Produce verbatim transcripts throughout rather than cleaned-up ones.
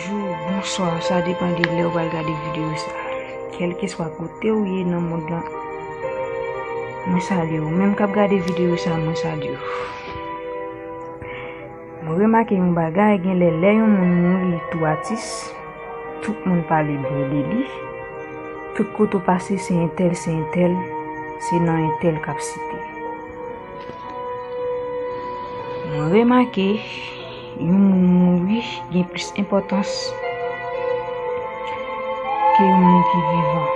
Bonjou, bonswa, sa depann de lè w pral gade videyo sa. Kèlkeswa kote w ye nan mond lan, mwen salye w. Menm k ap gade videyo sa, mwen salye w. Mwen remake yon bagay, gen lè, lè yon moun mouri, li tou atis. Tout moun pale byen de li. Tout kote w pase, se entèl, se entèl, se nan entèl k ap site. Mwen remake, yon moun mouri gen plis enpòtans ke yon moun ki vivan.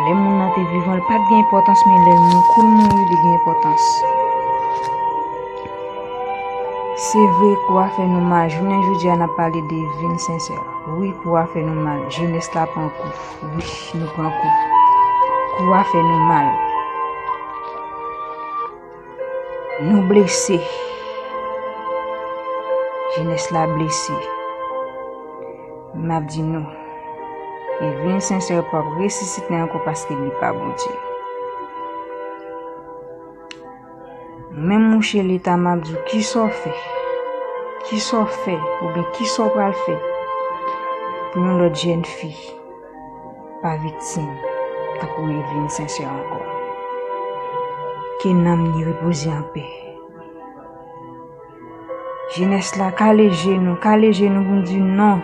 Lè moun nan te vivan, li pa t gen enpòtans, men lè moun kou l mouri, li gen enpòtans. Se vre, kou a fè nou mal. Jounen jodi a, n ap pale de Evelyne Sincère. Wi, kou a fè nou mal. Jenès la pran kou. Wi, nou pran kou. Kou a fè nou mal. Nou blese. Jenès la blese. M ap di nou, Evelyne Sincère p ap resisite ankò paske li pa Bondye. Menm mouche Leta, m ap di w, kisa w fè? Kisa w fè? Oubyen kisa w pral fè pou yon lòt jèn fi pa viktim tankou Evelyne Sincère ankò? Ke nanm li repoze anpè. Jenès la, kale je nou, kale je nou pou n di non.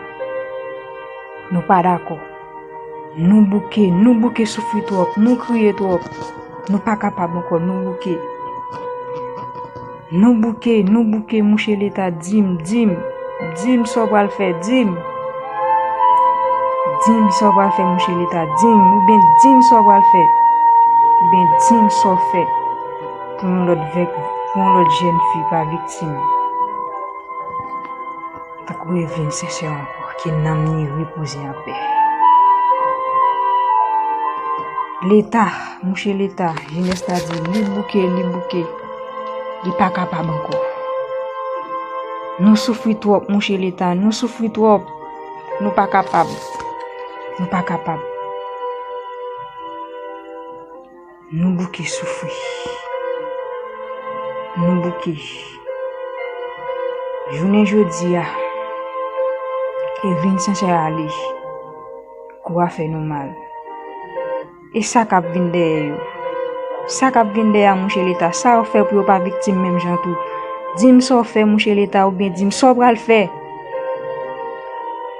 Nou pa dakò. Nou bouke, nou bouke soufri twòp, nou kriye twòp. Nou pa kapab ankò, nou bouke. Nou bouke, nou bouke, mouche Leta, di m, di m, di m sa w pral fè, di m. Di m sa w pral fè, mouche Leta, di m, oubyen di m sa w pral fè, oubyen di m sa w fè pou yon lòt vèk, pou yon lòt jèn fi pa viktim. Tankou Evelyne Sincère ankò, ke nanm li repoze anpè. Leta, mouche Leta, jenès la di, li bouke, li bouke. Li pa kapab ankò. Nou soufri twòp, mouche Leta, nou soufri twòp. Nou pa kapab. Nou pa kapab. Nou bouke soufri. Nou bouke. Jounen jodi a, Evelyne Sincère ale. Kou a fè nou mal. E sa k ap vin dèyè yo? Sa k ap vin dèyè a, mouche Leta, sa yo fè pou yo pa viktim menm jan tou? Di m sa w fè, mouche Leta, oubyen di m sa w pral fè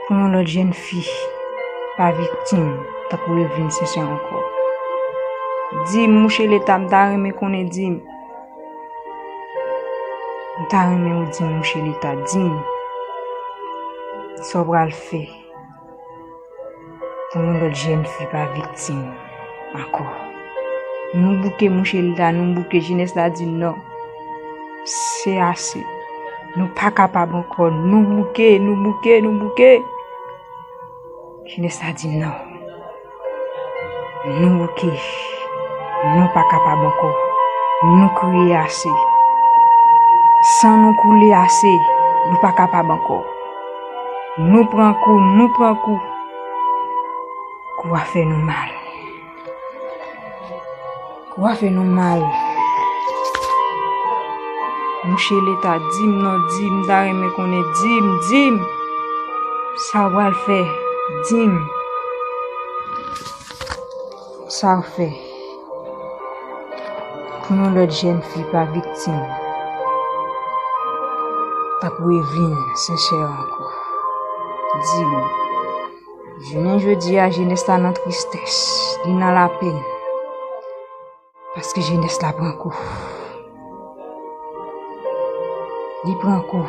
pou yon lòt jèn fi pa viktim tankou Evelyne Sincère ankò. Di m, mouche Leta, m ta renmen konnen, di m. M ta renmen ou di m, mouche Leta, di m sa w pral fè pou yon lòt jèn fi pa viktim ankò. Nou bouke, mouche Leta, nou bouke, jenès la di non. Se ase. Nou pa kapab ankò. Nou bouke, nou bouke, nou bouke. Jenès la di non. Nou bouke. Nou pa kapab ankò. Nou kriye ase. San nou koule ase. Nou pa kapab ankò. Nou pran kou, nou pran kou. Kou a fè nou mal. Kou a fè nou mal. Mouche Leta, di m non, di m, m ta renmen konnen, di m, di m. Sa w pral fè, di m. Sa w fè pou yon lòt jèn fi pa viktim tankou Evelyne Sincère ankò? Di m. Jounen jodi a, jenès la nan tristès, li nan lapenn. Paske jenès la pran kou. Li pran kou.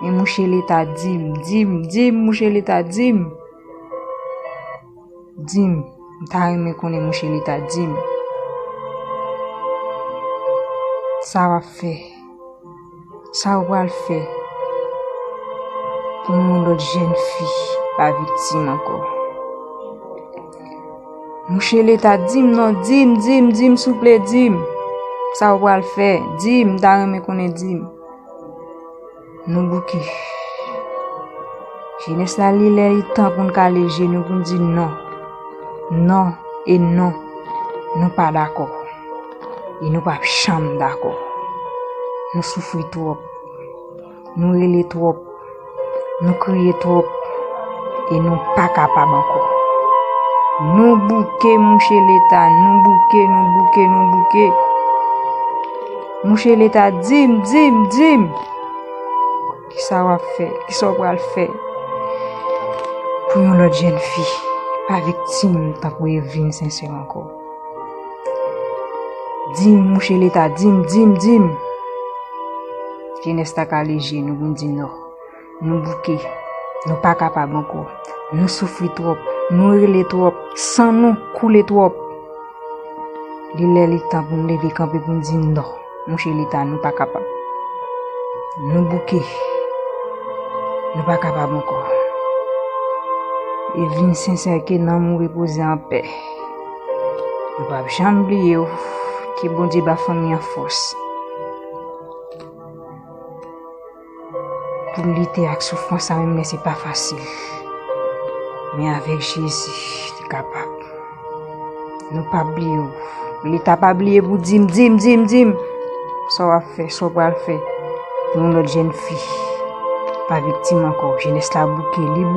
Men mouche Leta, di m, di m, di m, mouche Leta, di m. Di m, m ta renmen konnen, mouche Leta, di m. Sa w ap fè? Sa w pral fè pou yon lòt jèn fi pa viktim ankò? Mouche Leta, di m non, di m, di m, di m, souple, di m. Sa w pral fè? Di m, m ta renmen konnen, di m. Nou bouke. Jenès la, li lè, li tan pou n kale je nou, pou n di non. Non e non. Nou pa dakò. E nou p ap janm dakò. Nou soufri twòp. Nou rele twòp. Nou kriye twòp e nou pa kapab ankò. Nou bouke, mouche Leta, nou bouke, nou bouke, nou bouke. Mouche Leta, di m, di m, di m. Kisa w ap fè? Kisa w pral fè pou yon lòt jèn fi pa viktim tankou Evelyne Sincère ankò? Di m, mouche Leta, di m, di m, di m. Jenès la kale je nou pou n di non. Nou bouke. Nou pa kapab ankò. Nou soufri twòp. Nou rele twòp. San nou koule twòp. Li lè, li tan pou n leve kanpe pou n di non. Mouche Leta, nou pa kapab. Nou bouke. Nou pa kapab ankò. Evelyne Sincère, ke nanm ou repoze anpè. Nou p ap janm bliye w. Ke Bondye ba fanmi an fòs pou lite ak soufrans sa, menm lè se pa fasil. Men avèk Jezi, li kapab. Nou pa bliye w. Leta pa bliye pou di m, di m, di m, di m. Sa w ap fè, sa w pral fè pou yon lòt jèn fi pa viktim ankò. Jenès la bouke, li bouke.